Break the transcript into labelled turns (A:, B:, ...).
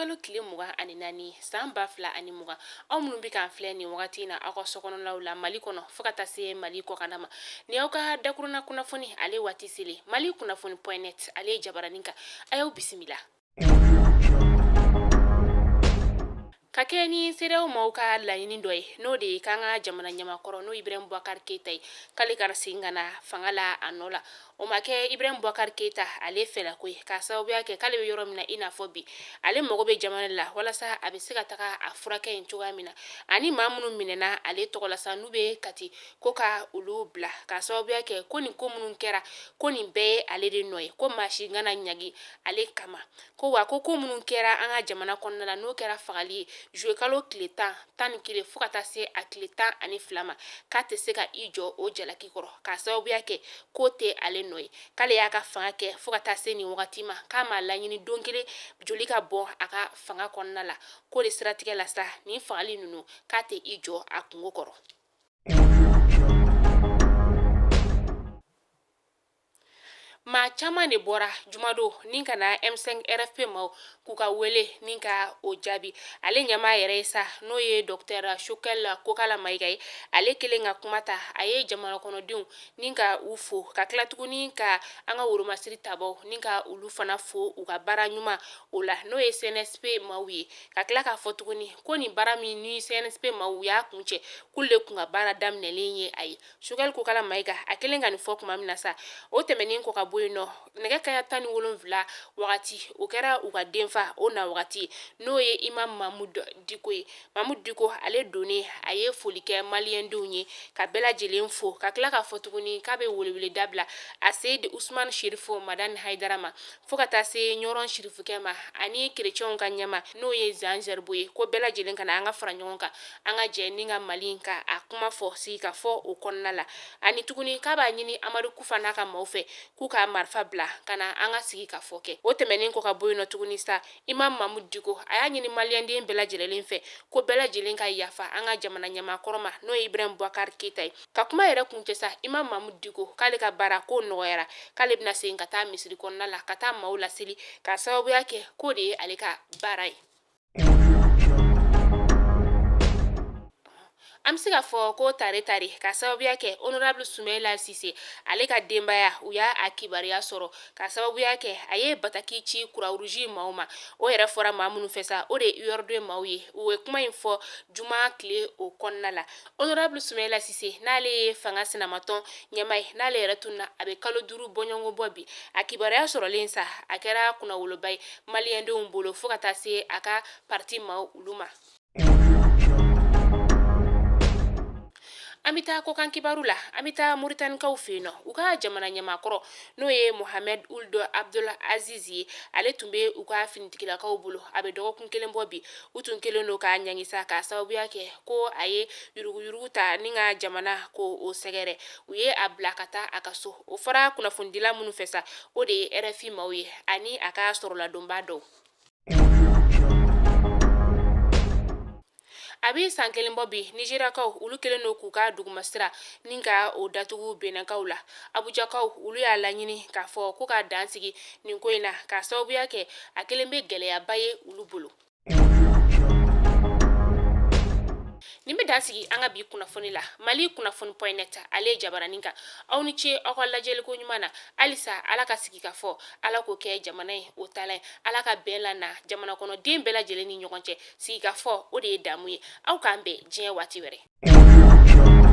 A: kalo tile 24 san 2020. Aw minnu bɛ k'an filɛ nin wagati in na aw ka sokɔnɔlaw la Mali kɔnɔ fo ka taa se Mali kɔkanna ma, ni aw ka dakurunna kunnafoni ale waati selen, Mali kunnafoni point net ale ye jabaranin kan, a y'aw bisimila. Ka kɛ ni CEDEAO maaw ka laɲini dɔ ye, n'o de ye k'an ka jamana ɲɛmaakɔrɔ n'o Ibrahim Boubacar Keita ye, k'ale ka segin ka na fanga la a nɔ la. O ma kɛ Ibrahim Boubacar Keita ale fɛlako ye, k'a sababuya kɛ k'ale bɛ yɔrɔ min na i n'a fɔ bi, ale mago bɛ jamana la walasa a bɛ se ka taga a furakɛ yen cogoya min na, ani maa minnu minɛna ale tɔgɔ la sa n'u bɛ Kati, ko ka olu bila, k'a sababuya kɛ ko nin ko minnu kɛra, ko nin bɛɛ ye ale de nɔ ye, ko maa si kana ɲangi ale kama. Ko wa ko ko minnu kɛra an ka jamana kɔnɔna la, n'o kɛra fagali ye juillet kalo tile 11 fo ka taa se a tile 12 ma, k'a tɛ se ka i jɔ o jalaki kɔrɔ, k'a sababuya kɛ k'o tɛ ale nɔ ye, k'ale y'a ka fanga kɛ fo ka taa se nin wagati ma, k'a m'a laɲini don kelen joli ka bɔn a ka fanga kɔnɔna la. K'o de siratigɛ la sa, nin fagali ninnu, k'a tɛ i jɔ a kunko kɔrɔ. Maa caman de bɔra jumadon ni ka na M5 RFP maaw k'u ka wele ni ka o jaabi. Ale ɲɛmaa yɛrɛ ye sa, n'o ye docteur Choguel Kokalla Maïga ye, ale kelen ka kuma ta, a ye jamana kɔnɔdenw ni ka u fo, ka tila tuguni ka an ka wolomasiri tabaw ni ka olu fana fo u ka baara ɲuman o la, n'o ye CNSP maaw ye, ka tila k'a fɔ tuguni ko nin baara min ni CNSP maaw y'a kuncɛ, k'olu de kun ka baara daminɛlen ye a ye. Choguel Kokalla Maïga a kelen ka nin fɔ tuma min na sa, o tɛmɛnen kɔ ka bɔ yen nɔ, nɛgɛ kanɲɛ 17 wagati, o kɛra u ka denfa o na wagati, n'o ye Imam Mahmoud Dicko ye. Mahmoud Dicko ale donnen, a ye foli kɛ maliyɛndenw ye, ka bɛɛ lajɛlen fo, ka tila k'a fɔ tuguni k'a bɛ welewele dabila a Seyid Usman Sherifo Madani Haidara ma, fo ka taa se Ɲɔrɔn Sirifukɛ ma, ani kerecɛnw ka ɲɛmaa n'o ye Zan Zɛribo ye, ko bɛɛ lajɛlen ka na an ka fara ɲɔgɔn kan, an ka jɛ ni ka Mali ka a kuma fɔ sigi ka fɔ o kɔnɔna la. Ani tuguni k'a b'a ɲini Amadu Kufa n'a ka maaw fɛ k'u ka marifa bila ka na an ka sigi ka fɔ kɛ. O tɛmɛnen kɔ ka bɔ yen nɔ tuguni sa, Imam Mahmoud Dicko a y'a ɲini maliyɛnden bɛɛ lajɛlen fɛ ko bɛɛ lajɛlen ka yafa an ka jamana ɲɛmaa kɔrɔ ma, n'o ye Ibrahim Boubacar Keita ye. Ka kuma yɛrɛ kuncɛ sa, Imam Mahmoud Dicko k'ale ka baara k'o nɔgɔyara, k'ale bɛna segin ka taa misiri kɔnɔna la ka taa maaw laseli, k'a sababuya kɛ k'o de ye ale ka baara ye. An bɛ se k'a fɔ ko tare tare, ka sababuya kɛ honorable Soumaïla Cissé ale ka denbaya, u y'a a kibaruya sɔrɔ, ka sababuya kɛ a ye bataki ci Croix-Rouge maaw ma. O yɛrɛ fɔra maa minnu fɛ sa, o de ye URD maaw ye. U ye kuma in fɔ juma tile o kɔnɔna la. Honorable Soumaïla Cissé, n'ale ye fanga sinamatɔn ɲɛmaa ye, n'ale yɛrɛ tununna a bɛ kalo 5 bɔɲɔgɔnko bɔ bi, a kibaruya sɔrɔlen sa, a kɛra kunnawoloba ye maliyɛndenw bolo fo ka taa se a ka parti maaw olu ma. An bɛ taa kɔkan kibaru la. An bɛ taa Moritanikaw fɛ yen nɔ, u ka jamana ɲɛmaakɔrɔ n'o ye Mohamed Ould Abdel Aziz ye, ale tun bɛ u ka finitigilakaw bolo a bɛ dɔgɔkun kelen bɔ bi. U tun kɛlen don k'a ɲangi sa, k'a sababuya kɛ ko a ye yuruguyurugu ta ni ka jamana ko o sɛgɛrɛ. U ye a bila ka taa a ka so. O fɔra kunnafonidila minnu fɛ sa, o de ye RFI maaw ye ani a ka sɔrɔladonba dɔw. A bɛ san kelen bɔ bi, Nizeriyakaw olu kɛlen don k'u ka dugumasira ni ka o datugu Benɛnkaw la. Abujakaw olu y'a laɲini k'a fɔ ko ka dan sigi nin ko in na, k'a sababuya kɛ a kɛlen bɛ gɛlɛyaba ye olu bolo. Nin bɛ dan sigi an ka bi kunnafoni la. Mali kunnafoni point net ale ye jabaranin kan. Aw ni ce aw ka lajɛliko ɲuman na. Halisa Ala ka sigi ka fɔ, Ala k'o kɛ jamana ye o taalan ye, Ala ka bɛn lana jamana kɔnɔden bɛɛ lajɛlen ni ɲɔgɔn cɛ. Sigi ka fɔ, o de ye damu ye. Aw k'an bɛn diɲɛ waati wɛrɛ.